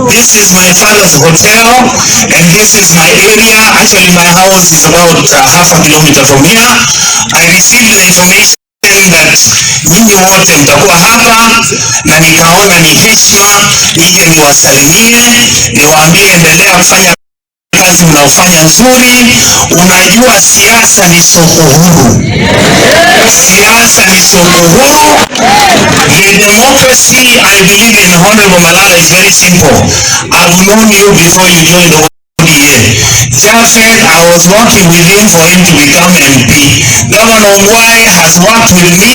This is my father's hotel and this is my area. Actually, my house is about half a kilometer from here. I received the information that nyinyi wote mtakuwa hapa, na nikaona ni heshima nije niwasalimie, niwaambie endelea kufanya kazi mnaofanya nzuri. Unajua siasa ni soko huru, siasa ni soko huru. The democracy I believe in, Honorable Malala, is very simple. I've known you before you joined the ODA. Japheth, I was working with him for him to become MP. Governor Ongwae has worked with me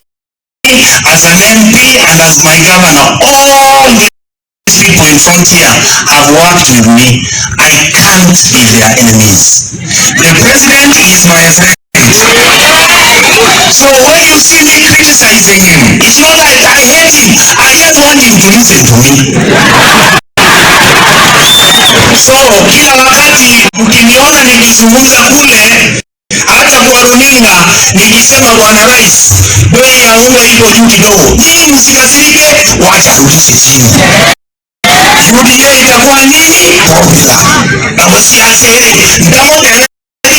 as an MP and as my governor. All these people in front here have worked with me. I can't be their enemies. The president is my friend. So when you see me criticizing him, it's not like I hate him. I just want him to listen to me. So kila wakati mkiniona nikizungumza kule, hata kwa runinga nikisema, "Bwana Rais, bei ya unga iko juu kidogo," nyinyi msikasirike, wacha arudishe chini. UDA itakuwa nini? Popular. Na msiase ndamotele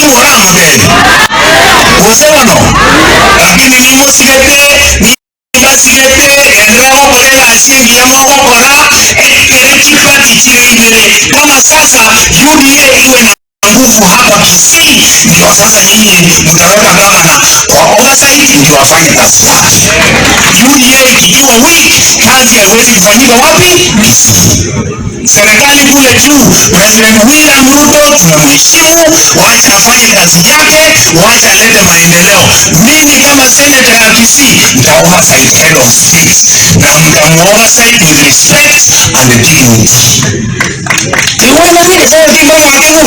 moramotele gosebono, lakini nimusigete nibasigete endelea gokorera asingia mogokora ekere chipati chireibere. Kama sasa UDA iwe na nguvu hapa Kisii, ndio sasa nyinyi mtaweka gavana kwa oversight, ndio afanye kazi yake. UDA ikiwa weak, kazi haiwezi kufanyika wapi? Kisii. Serikali kule juu, President William Ruto tunamheshimu, wacha afanye kazi yake, wacha alete maendeleo. Mimi kama senator ya Kisii nita oversight head of state na mtamu oversight with respect and dignity. Iwana nini kwa kimba mwake.